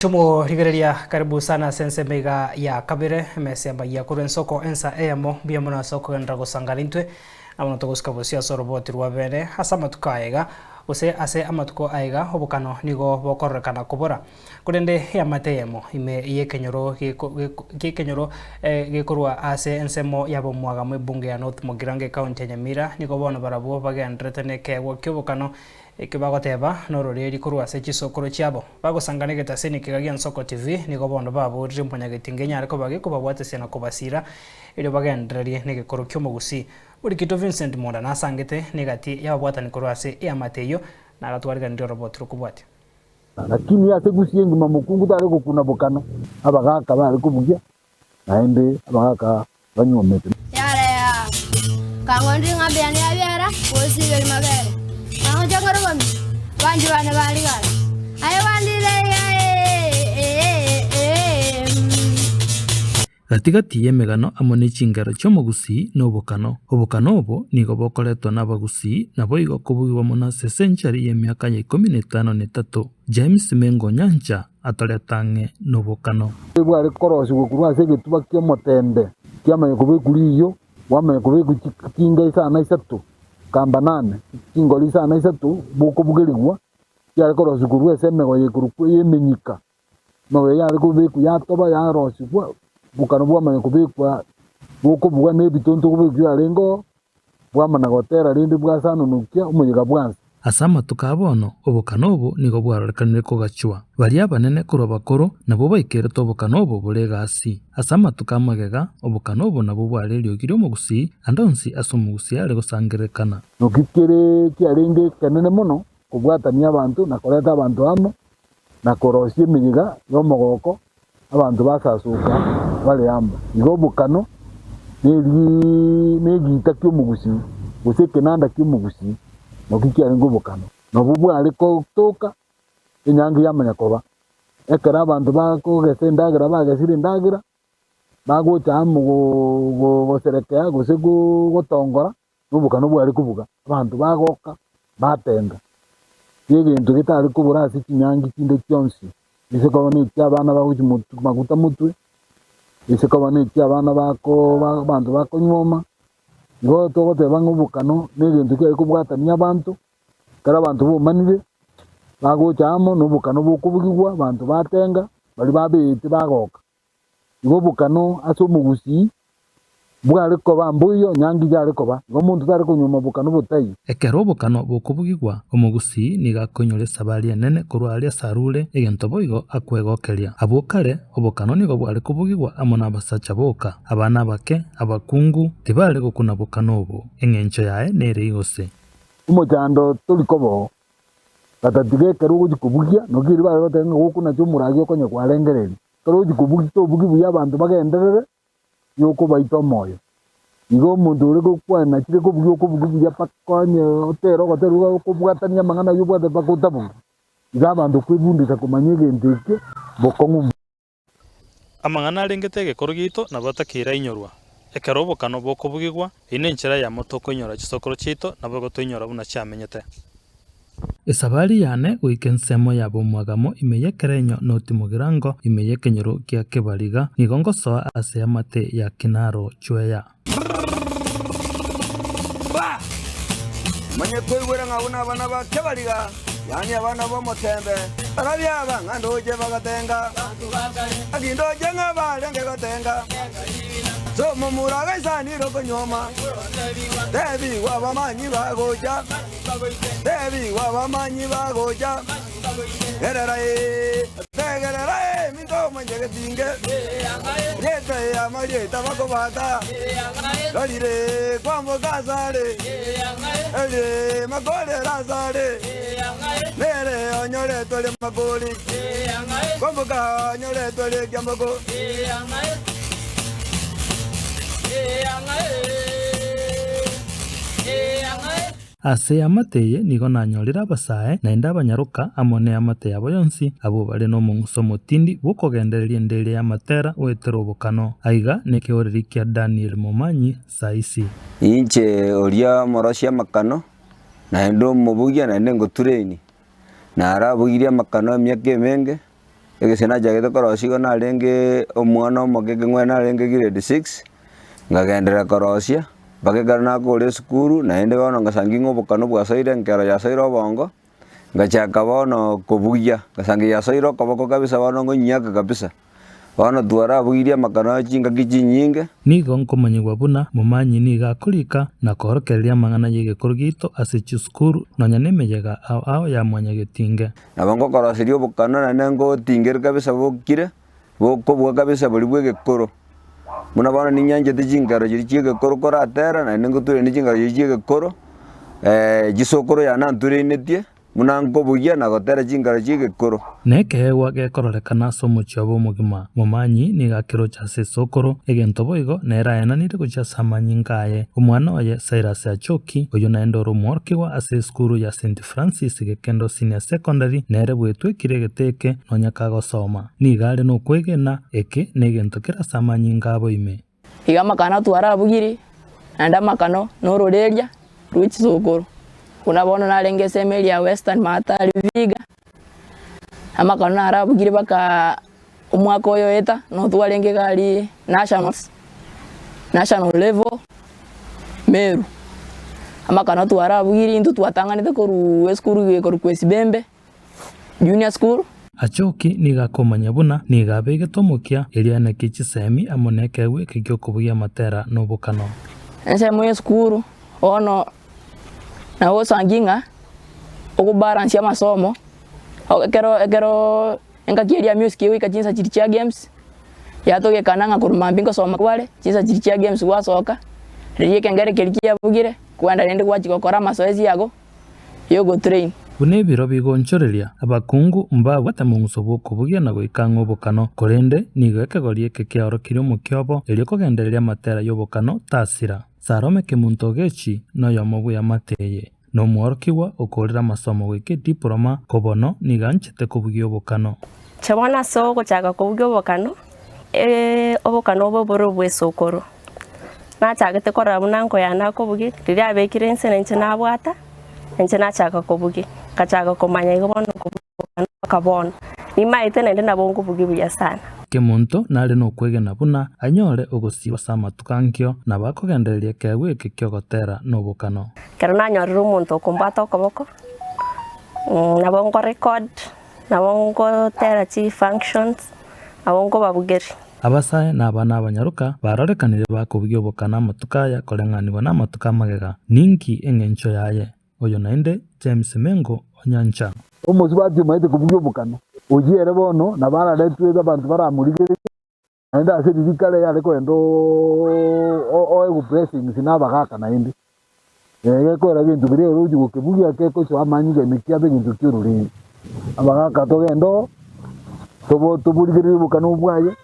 Tomorigereria karibu sana ase ensemo iga ya kabere, emesa amaiya korwa ensoko ensa eyemo, mbuya mono ase okogenderera gosangana intwe, na bono togosika bosio ase oroboti rwa bene ase amatuko aya iga, gose ase amatuko aya iga obokano nigo bokororekana kobora. Korende eamate eyemo ime y'ekenyoro geko geko gi'ekenyoro gekorwa ase ensemo y'abomwagamo ebunge ya North Mugirango ecounty ya Nyamira, nigo bono barabwo bagendererete nekeegwa ki'obokano Ekio bagoteba nororeri korwa ase chisokoro chiabo. Bagosangana egetaseni kega gia Nsoko TV, nigo bono baborire Mwanyagetinge enyare koba gekobabwatesia na kobasira erio bagendererie negekoro ki'omogusii. Morikito Vincent Monda nasangete negati y'ababwatani korwa ase eamate eyio na agatwariganirie oroboti rokobwatia. Lakini ase gusii engima mokungu tare gokuna bokano, abagaka bare kobugia, naende abagaka banyuomete. Yare kang'ondi ng'a mbuya nebiara, gose iberi mabere. Nang'oche nkorogomia, abanchwa bane barigara. Aye gwandire iga ee ee mm. Gati-gati y'emegano amo ne chingero chi'omogusii na obokano. Obokano obo nigo bokoretwa n'abagusii, naboigo kobugigwa mono ase esenchari y'emiaka ya ikomi na etano na etato. James Mengo Nyancha atoreta ang'e nobokano. Bware korosigwa korwa ase egetuba ki'omotembe, kiamanya kobekwa riiyo, bwamanya kobekwa chinga isano isato, kamba nane, chingori isano isato, bokobugerigwa, chiare korosigwa korwa ase emegoye ekorokwa ey'emenyika. Emegoye yare kobekwa yatoba yarosigwa, bokano bwamanya kobekwa bokobugwa na ebitonto kobekwa biarenge oo, bwamana gotera rende bwasanonokia omoyega bwansi. Ase amatuko a bono obokano obo nigo bwarorekanire kogachwa. Baria abanene korwa abakoro nabwo baikerete obokano obo bore egasi. Ase amatuko a magega obokano obo nabwo bware eriogi ri'omogusii ande onsi ase omogusii are gosangererekana. Naki kere kiarenge ekenene mono kobwatania abanto na koreta abanto amo, na korosia emeyega y'omogoko, abanto basasoka bare amo. Igo obokano negeita ki'omogusii, gose ekenanda ki'omogusii, naki kiarenge obokano. Nabwo bware gotoka enyangi yamanya koba. Ekero abanto bakogesa endagera bagesire endagera, bagocha amo goserekea gose gotongora, nobokano bware kobuga, abanto bagoka, batenga. Negento getare kobora ase chinyangi chinde chionsi, gose koba ne chi'abana bagochia motwe maguta motwe, gose koba ne chi'abana bako abanto bakonyuoma. Igo togoteba ng'a obokano negento kiare kobwatania abanto, ekero abanto bomanire, bagocha amo, na obokano bokobugigwa, abanto batenga, baria babeete bagoka. Igo obokano ase omogusii bware koba mboiyo, nyangi yare koba, igo omonto tare konyuoma bokano botaiyo. Ekero obokano bokobugigwa, omogusii nigo akoinyora esabari enene korwa aria ase arure, egento boigo akwegokeria. Abwo kare, obokano nigo bware kobugigwa amo nabasacha boka, abana abake, abakungu, tibare gokuna bokano obo. Eng'encho yaye nere igose. Omochando tori koba oo, gatatiga ekero ogochia kobugia, naki riria bare goteba ng'a gokunacha omoragi okonye kwarengereria. Ekero ogochia kobugia tobugia buya abanto bagenderere, yokobaita omoyo. Igo omonto ore gokwana chire kobugia okobugia buya mpaka onye otere ogotera iga okobwatania amang'ana aywo obwate mpaka otabugie. Iga abanto kwebundisa komanya egento ekio bokong'u. Amang'ana arengete egekoro giaito nabo atakeire ainyorwa. Ekero obokano bokobugigwa, eyio nenchera eyemo tokoinyora chisokoro chiaito naboigo toinyora buna chiamenyete. Esabari yane goika ensemo ya bomwagamo ime y'ekerenyo noti mogirango ime y'ekenyoro gia Kebariga, nigo ngosoa ase amate ya Kinaro Chweya. Manye koigwera ng'a buna abana ba Kebariga, yaani abana b'omotembe, barabia aba ng'a ndoche bagatenga, naki ndoche ng'a barenge gotenga. Ase omomura agaisanire okonyuoma, tebigwa abamanyi bagocha. Tebigwa abamanyi bagocha, Gerera ee, tegerera ee, minto omanye getinge, Rieta ee, amarieta bakobaka, Rorire ee, kwamboka asare, Rorire ee, makorera asare, Nere onyoretwe rimakori, Kwamboka onyoretwe rikiamboko. Ase eamate eye nigo nanyorire abasae, naende abanyaroka, amo neamate yabo yonsi, abwo bare nomong'uso omotindi bw'okogendereria enderia y'amatera goetera obokano. Aiga nekeoreri kia Daniel Momanyi Saisi. Inche oria omorosia amakano, naende omobugia naende ngotureni, narabugirie amakano emiaka emenge. Egese nachagete korosia igo narenge omwana omoke ekeng'were narenge grade six, nkagenderera korosia, mpaka ekero nakora esukuru, naende bono ngasangia ng'a obokano bwasoire enkero yasoire obongo, ngachaka bono kobugia, ngasangia yasoire okoboko kabisa bono ngonyiaka kabisa. Bono twarabugirie amakano aye chingaki chinyinge. Nigo nkomanyigwa buna momanyi nigo akorika na koorokereria amang'ana y'egekoro giaito ase chisukuru nonya nemeyega ao ao ya mwanyagetinge. Nabo ngokoroseria obokano naende ngotingeria kabisa bokire, bokobua kabisa boria bw'egekoro. Buna bono ninyanchete chinkero chiria chi'egekoro koratera naende ngoturanie chinkero chiria chi'egekoro, chisokoro yane anturenetie. Buna nkobugia na gotera chinkaro chi'egekoro. Nekeegwa gekororekana ase omochie obo omogima. Momanyi nigo akeroche ase esokoro, egento boigo nere aenanire gochia ase amanyinga aye. Omwana oye Cyrus Achoki, oyio naende ore omworokigwa ase esukuru ya St Francis Gekendo Senior Secondary, nere bwetwekire egete eke nonya kagosoma. Nigo are nokwegena, eke negento kere ase amanyinga abo ime. Iga amakano twarabugire, naende amakano nororeria rwe chisokoro. Buna bono narenge esemo eria ya Western Mathare Vihiga, amakano narabugire mpaka omwaka oyo oeta, noo twarenge iga aria nationals, national level Meru. Amakano twarabugire intwe twatang'anete korwa esukuru ekorokwa Esibembe. Junior School. Achoki nigo akomanya buna nigo abegete omokia erio aneke chisemi amo nekeegwa eke gi'okobugia amatera na obokano. Ensemo y'esukuru bono nabo osangi ng'a okobalance amasomo ekero ekero engaki eria ya music egoika chinsa chiria chia games yatogekana ng'a korwa mambia nkosoma kware chinsa chiria chia games gwasoka riria ekengere keria kiabugire kwenda rende gwachia gokora amazoezi ago. y'ogotrain. Buna ebiro bigoonchoreria, abakungu mbabwate mong'uso bw'okobugia na goika ang'e obokano, korende nigo ekegori eke kiaorokirie omokia obo, erio kogendereria amatera y'obokano tasira. Salome Kemunto Ogechi noyomo bw'eamate eye, na omworokigwa okoorire amasomo goika ediploma, ko bono nigo anchete kobugia obokano. Inche bono ase ogochaka kobugia obokano, obokano obo bore obw'esokoro. Nachagete korora buna nkoyana akobugia, riria abekire inse na inche nabwata, na inche nachaka kobugia. Ngachaka komanya igo bono okobugia obokano mpaka bono. Nimaete naende nabo nkobugia buya sana. Kemonto nare nokwegena buna anyore ogosiibwa ase amatuko ankio, nabo akogendereria ekeegwa eke ki'ogotera nobokano. Ekero nanyorire omonto okombwata okoboko, nabo nkorecord, nabo ngotera chifunctions, nabo nkobabugeria. Abasae na abana abanyaroka barorekanire bakobugia obokano amatuko aya koreng'anigwa namatuko amagega. Ninki engencho yaye? Oyo naende James Mengo Onyancha. Omosubati omaete kobugia obokano, oyio ere bono nabo araretwe abanto baramorigererie, naende ase riria kare yare kogenda oegwe blessings na abagaka naende. Gekoera egento keria ere ochi gokebugia kegosoa amanyinga ime kiabe egento kia ororeri. Abagaka togende oo, tobo toborigererie obokano bwaye,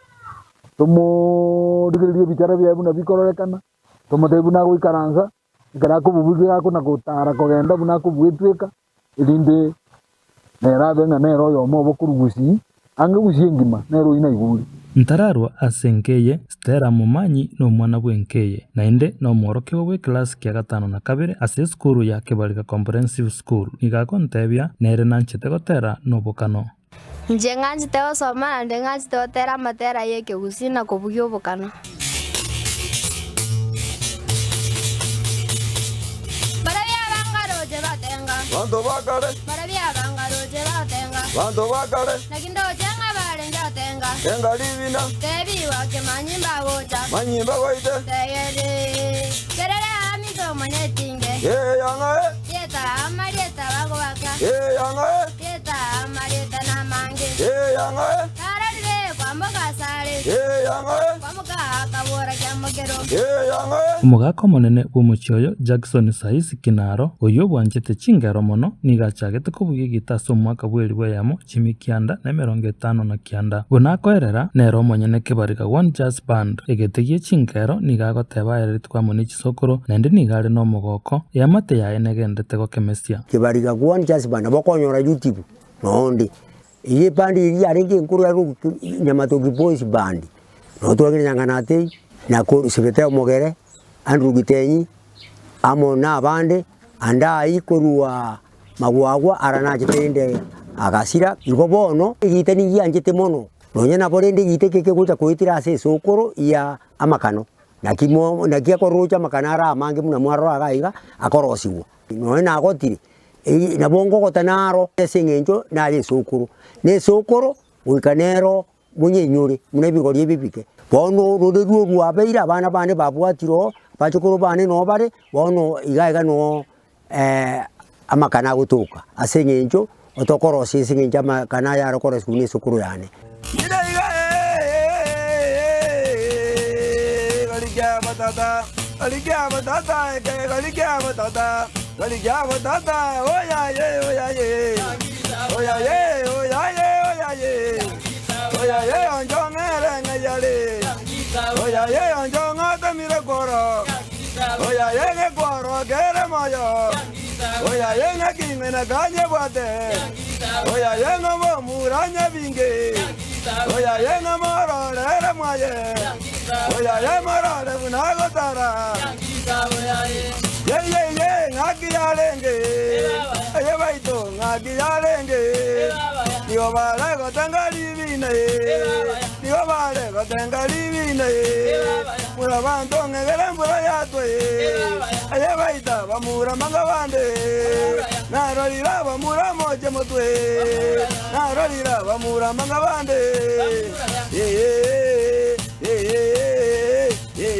tomoorigererie ebichara biaye buna bikororekana, tomotebie buna agoikaransa, ekero akobobugia akona gotara kogenda buna akobwetweka, erinde nere abe ng'a nere oyomo obo korwa gusii, ang'e gusii engima, nere oyio naigure. Ntararwa ase enka eye, Stella Momanyi nomwana bw'enka eye, naende nomworokigwa bw'ekelasi kia gatano na kabere ase esukuru ya Kebariga Comprehensive School. Nigo agontebia nere nanchete gotera nobokano. Inche ng'anchete gosoma naende ng'anchete gotera amatera y'ekegusii na kobugia obokano. Barabwo abangaroche batenga. Banto ba kare. Barabwo abangaroche batenga. Banto ba kare. Naki ndoche ng'a barenge gotenga. Tenga ribina. Tebigwa kemanyimba agocha. Manyimba goite. Tegere. Kerere aaminto omonyetinge. Ee yang'ae. Rieta amarieta bagobaka. Ee yang'ae. Rieta amarieta namange. Ee yang'ae. Narorire kwamboka asare. Ee yang'ae. Kwamboka akabora kiamokero. Ee yang'ae. Omogaka omonene bw'omochie oyo, Jackson Saisi Kinaro, oyio bwanchete chingero mono, nigo achagete kobugia egita ase omwaka bw'elifu eyemo, chimi kianda, na emerongo etano na kianda. Buna akoerera, nere omonyene Kebariga One Jazz Band, egete gie chingero, nigo agoteba aereretwe amo ne chisokoro, naende nigo are nomogoko, eamate yaye negenderete gokemesia. Kebariga One Jazz Band, nabo okonyora YouTube noonde. Eyio ebandi eria yarenge enkoro yare Nyamatoki Boys Band, nabo twagenda Nyanganatei, na Sebete Omogere, Andrew Gitenyi, amo na abande, ande ayio korwa Magwagwa ara nachete rende. Agasira, igo bono egeita nigianchete mono, nonya nabo rende egeita eke kegocha koetera ase esokoro ya amakano. Naki mo naki akorocha amakano are amange buna mwarora iga iga, akorosigwa. Nonya nagotire, eye nabo nkogota naro ase eng'encho nare esokoro, na esokoro goika nero monyenyore buna ebigori ebi ebike. Bono ororeria orwabeire abana bane babwatire oo, abachokoro bane noo bare, bono iga iga noo amakana agotoka ase eng'encho otokorosia ase eng'encho amakana aya are korosiwa buna esukuru yane. Oyaye ngekworo kere moyo, oyaye ng'aki ng'ina kanyebwate, oyaye ng'omomura nyabinge, oyaye ng'omororere mwaye, oyaye morore buna agotara. Ye ye ye ng'aki yarenge, aye baito ng'aki yarenge, nigo bare gotenga ribina ye, nigo bare gotenga ribina ye. Buna abanto ng'egere embura yatwa aye baita bamura manga bande, narorire abamura moche motwe, narorire abamura manga bande, ee, ee, ee,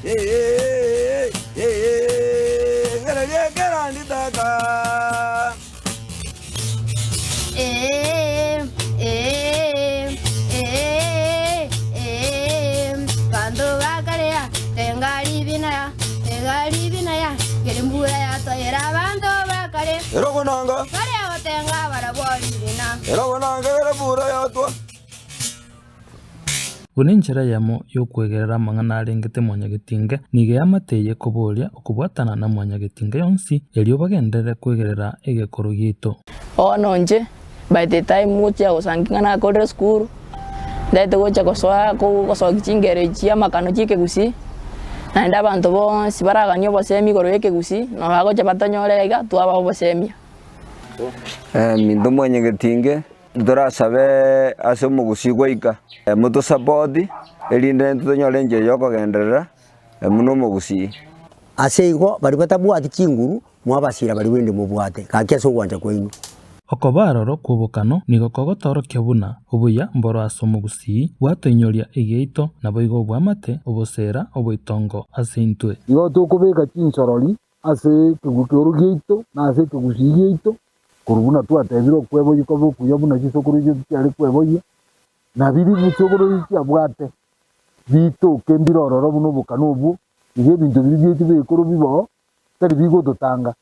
ee, ee, ngererie ekerandi tata. Erogonanga, erogonanga ekero embura yatwa. Buna enchera eyemo y'okwegerera amang'ana arengete mwanyagetinge, nigo eamate eye ekoboria okobwatana na mwanyagetinge yonsi, erio bagenderere kwegerera egekoro giaito. Bono inche by the time ngochia gosangi ng'a nakorire esukuru, ndete gocha gosoa gosokia chingero echi chi'amakano chi'ekegusii, naende abanto bonsi baraganie obosemia igoro y'ekegusii, nabo bagocha batonyore iga twabaa obosemia. Minto mwanyagetinge. Ntorasabe ase omogusii goika motosapoti, erinde intwe tonyore enchera y'okogenderera buna omogusii. Ase igo baria batabwati chinguru, mwabasiira baria rende mobwate, gaki ase ogwancha kwaino. Okoba aroro kw'obokano nigo kogotoorokia buna obuya mboro ase omogusii bwatoinyoria egeito, naboigo obwamate, obosera, oboitongo ase intwe. Igo tokobeka chinsorori ase ekegokeoro giaito na ase ekegusii giaito, Korwa buna twatebire okweboyia kobe okuya buna chisokoro chiaito chiare kweboyia, na biria chisokoro chiaito chiabwate bitoke mbire ororo buna obokano obwo, iga ebinto biria biaito bi'eikoro biboo, tari bigototanga,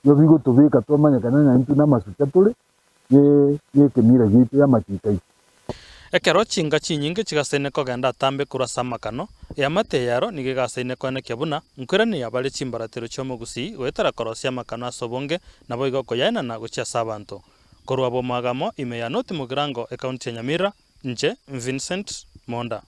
nigo bigotobeka twamanyekana ng'a intwe namasucha tore ye y'ekemira giaito y'amachiko aito. Ekero chinka chinyinge chigasaine kogenda atambe korwa ase amakano, eamate eyaro nigo egasaine koenekia buna nkoirania bare chimbaratero chi'omogusii goetera korosia amakano ase obonge naboigo koyaenana gochia ase abanto. Korwa Bomagamo ime ya North Mugirango ekaunti ya Nyamira, inche Vincent Monda.